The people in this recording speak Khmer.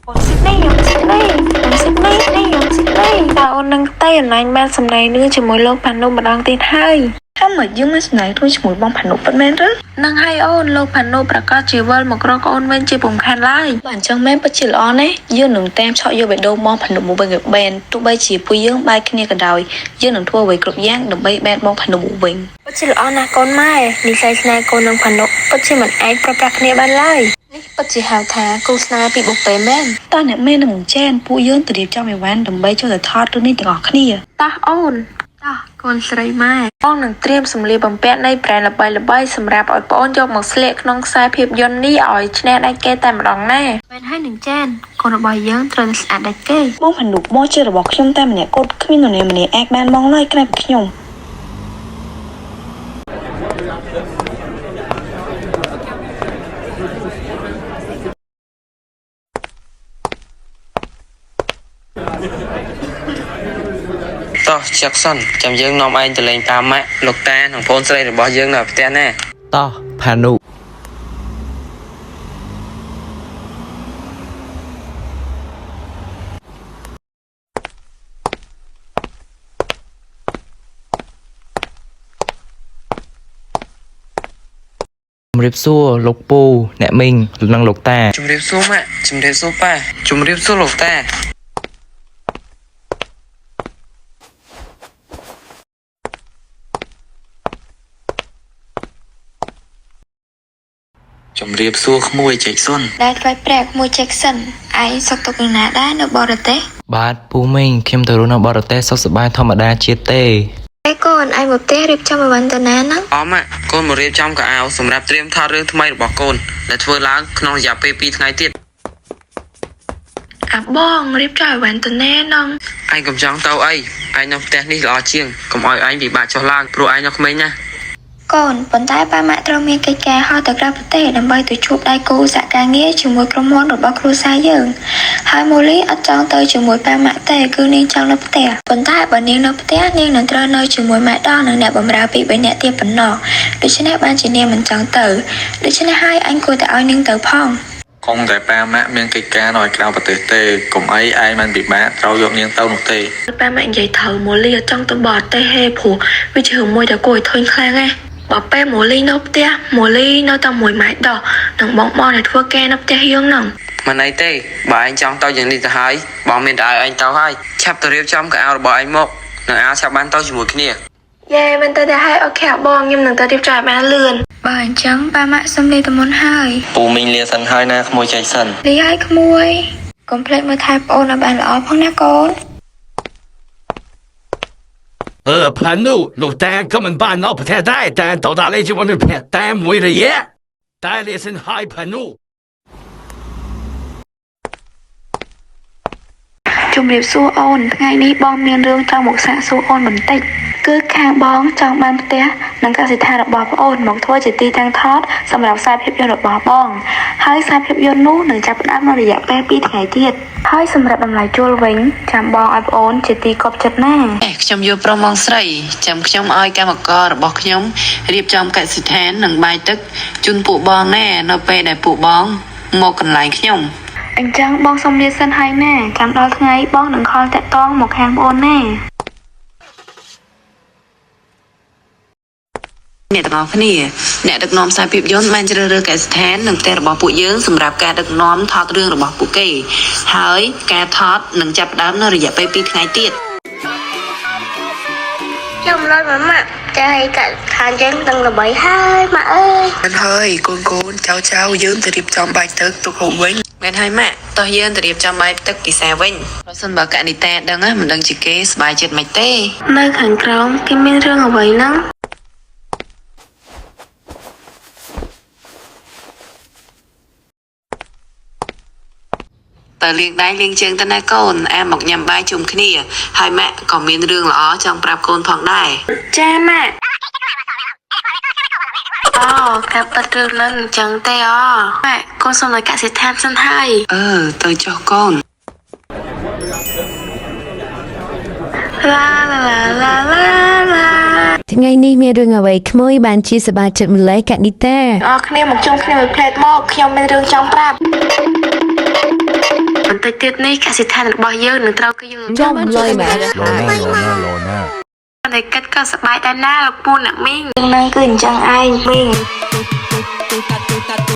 អូនស៊ីដនីអូនស៊ីដនីអូនស៊ីដនីនេះអូនស៊ីដនីតើអូននឹងទៅអនឡាញបានសម្ដែងរឿងជាមួយលោកផានុម្ដងទៀតហើយ ថាម៉េចយើងមិនស្នេហ៍រួចជាមួយបងផានុពិតមែនឬ នឹងហើយអូនលោកផានុប្រកាសជាវិលមករកអូនវិញជាពុំខានឡើយ បើអញ្ចឹងមែនពិតជាល្អណាស់យើងនឹងតាមឆក់យកបេះដូងបងផានុមកវិញឲ្យបានទោះបីជាពួកយើងបែកគ្នាក៏ដោយយើងនឹងធ្វើអ្វីគ្រប់យ៉ាងដើម្បីបានបងផានុមកវិញ ពិតជាល្អណាស់កូនម៉ែនិស័យស្នេហ៍កូននិងផានុពិតជាមិនអាចប្រប្រាស់គ្នាបានឡើយនេះពិតជាហៅថាគូស្នេហ៍ពីបុព្វមែន តើអ្នកមែននឹងចានពួកយើងទៅរៀបចំអីវ៉ាន់ដើម្បីចូលទៅថតរឿងនេះទាំងអស់គ្នា តោះអូនតោះកូនស្រីម៉ែបងនឹងត្រៀមសម្លៀកបំពាក់នៃប្រែនល្បីៗសម្រាប់ឲ្យប្អូនយកមកស្លៀកក្នុងខ្សែភាពយន្តនេះឲ្យឈ្នះដាច់គេតែម្ដងណាមែនហើយនឹងចានកូនរបស់យើងត្រូវតែស្អាតដាច់គេ បងផានុបងជារបស់ខ្ញុំតែម្នាក់គត់គ្មាននរណាម្នាក់អាចបានបងឡើយក្រៅពីខ្ញុំ តោះចឹកសិនចាំយើងនាំឯងទៅលេងតាមម៉ាក់លោកតានិងប្អូនស្រីរបស់យើងនៅផ្ទះណា តោះផានុជំរាបសួរលោកពូអ្នកមីងនិងលោកតា ជំរាបសួរម៉ាក់ជំរាបសួរប៉ាជំរាបសួរលោកតា ជំរាបសួរក្មួយចេកសុន ដែលថ្វាយព្រះក្មួយ Jackson ឯងសុខទុក្ខយ៉ាងណាដែរនៅបរទេស បាទពូមីងខ្ញុំទៅរស់នៅបរទេសសុខសប្បាយធម្មតាជាតិទេ ឯកូនឯងមកផ្ទះរៀបចំអីវ៉ាន់ទៅណាហ្នឹង អម៉ាក់កូនមករៀបចំកៅអៅសម្រាប់ត្រៀមថតរឿងថ្មីរបស់កូនដែលធ្វើឡើងក្នុងរយៈពេល2ថ្ងៃទៀត អាបងរៀបចំអីវ៉ាន់ទៅណាហ្នឹង ឯងកុំចង់ទៅអីឯងនៅផ្ទះនេះល្អជាងកុំឲ្យឯងពិបាកចុះឡើងព្រោះឯងនៅក្មេងណាស់ កូនប៉ុន្តែប៉ាម៉ាក់ត្រូវមានកិច្ចការហោះទៅក្រៅប្រទេសដើម្បីទៅជួបដៃគូសហការងារជាមួយក្រុមហ៊ុនរបស់គ្រួសារយើងហើយម៉ូលីអត់ចង់ទៅជាមួយប៉ាម៉ាក់ទេគឺនាងចង់នៅផ្ទះប៉ុន្តែបើនាងនៅផ្ទះនាងនឹងត្រូវនៅជាមួយម៉ែដោះនិងអ្នកបម្រើពីរបីនាក់ទៀតប៉ុណ្ណោះដូច្នេះបានជានាងមិនចង់ទៅដូច្នេះហើយអញគួរតែឲ្យនាងទៅផង កុំតែប៉ាម៉ាក់មានកិច្ចការនៅឯក្រៅប្រទេសទេកុំអីឯងមិនពិបាកត្រូវយកនាងទៅនោះទេ ប៉ាម៉ាក់និយាយត្រូវម៉ូលីអត់ចង់ទៅបរទេសហេព្រោះវាជារឿងមួយដែលគួរឲ្យធុញខ្លាំងណាស់បើពេលម៉ូលីនៅផ្ទះម៉ូលីនៅតែមួយម៉ែដោះនិងបងបងដែលធ្វើការនៅផ្ទះយើងហ្នឹង មិនអីទេបើឯងចង់ទៅយ៉ាងនេះទៅហើយបងមានតែឲ្យឯងទៅហើយឆាប់ទៅរៀបចំកៅអៅរបស់ឯងមកនឹងអាវឆាប់បានទៅជាមួយគ្នា យេមិនទៅតែហើយ OK អាបងខ្ញុំនឹងទៅរៀបចំឲ្យបានលឿន បើអញ្ចឹងប៉ាម៉ាក់សុំលាទៅមុនហើយ ពូមីងលាសិនហើយណាក្មួយចេកសិន លាហើយក្មួយកុំភ្លេចមើលថែប្អូនឲ្យបានល្អផងណាកូន ផានុលោកតាក៏មិនបាននៅប្រទេសដែរតែទៅដល់លេជាមួយនឹងព្រះតាមមួយរយៈតែលាសិនហើយផានុ ជំរាបសួរអូនថ្ងៃនេះបងមានរឿងចង់មកសាកសួរអូនបន្តិចគឺខាងបងចង់បានផ្ទះនិងកសិដ្ឋានរបស់ប្អូនមកធ្វើជាទីតាំងថតសម្រាប់ខ្សែភាពយន្តរបស់បងហើយខ្សែភាពយន្តនោះនឹងចាប់ផ្ដើមនៅរយៈពេល2ថ្ងៃទៀតហើយសម្រាប់តម្លៃជួលវិញចាំបងឲ្យប្អូនជាទីគាប់ចិត្តណា អេខ្ញុំយល់ព្រមបងស្រីចាំខ្ញុំឲ្យកម្មកររបស់ខ្ញុំរៀបចំកសិដ្ឋាននិងបាយទឹកជូនពួកបងណែនៅពេលដែលពួកបងមកកន្លែងខ្ញុំ អញ្ចឹងបងសុំលាសិនហើយណាចាំដល់ថ្ងៃបងនឹងខលតាក់តងមកខាងប្អូនណា អ្នកទាំងអស់គ្នាអ្នកដឹកនាំខ្សែភាពយន្តបានជ្រើសរើសកសិដ្ឋាននិងផ្ទះរបស់ពួកយើងសម្រាប់ការដឹកនាំថតរឿងរបស់ពួកគេហើយការថតនឹងចាប់ផ្ដើមនៅរយៈពេល2ថ្ងៃទៀត ខ្ញុំលុយមកម៉ាក់ចាឲ្យកឋានយើងទាំងល្បីហើយម៉ាក់អើយ មែនហើយកូនកូនចៅចៅយើងទៅរៀបចំបាយទឹកទុកហូបវិញ មែនហើយម៉ាក់តោះយើងទៅរៀបចំបាយទឹកពិសាវិញប្រសិនបើកនិតាដឹងណាមិនដឹងជាគេសប្បាយចិត្តមិនទេ នៅខាងក្រោមគេមានរឿងអ្វីហ្នឹង ទៅលាងដៃលាងជើងទៅណាកូនអាមកញ៉ាំបាយជុំគ្នាហើយម៉ាក់ក៏មានរឿងល្អចង់ប្រាប់កូនផងដែរ ចាម៉ាក់អូការប៉ັດរឿងហ្នឹងអញ្ចឹងទេអូម៉ាក់កូនសុំឲ្យកសិដ្ឋានសិនហើយ អឺទៅចុះកូន ឡាឡាឡាឡាឡាឡា ថ្ងៃនេះមានរឿងអ្វីក្មួយបានជាសប្បាយចិត្តម្ល៉េះកនិតា អរគ្នាមកជុំគ្នាមួយផ្លេតមកខ្ញុំមានរឿងចង់ប្រាប់ បន្តិចទៀតនេះកសិដ្ឋានរបស់យើងនឹងត្រូវគេយក ចំលយមែន តែគិតក៏សប្បាយដែរណាលោកពូអ្នកមីង រឿងហ្នឹងគឺអញ្ចឹងឯងមីង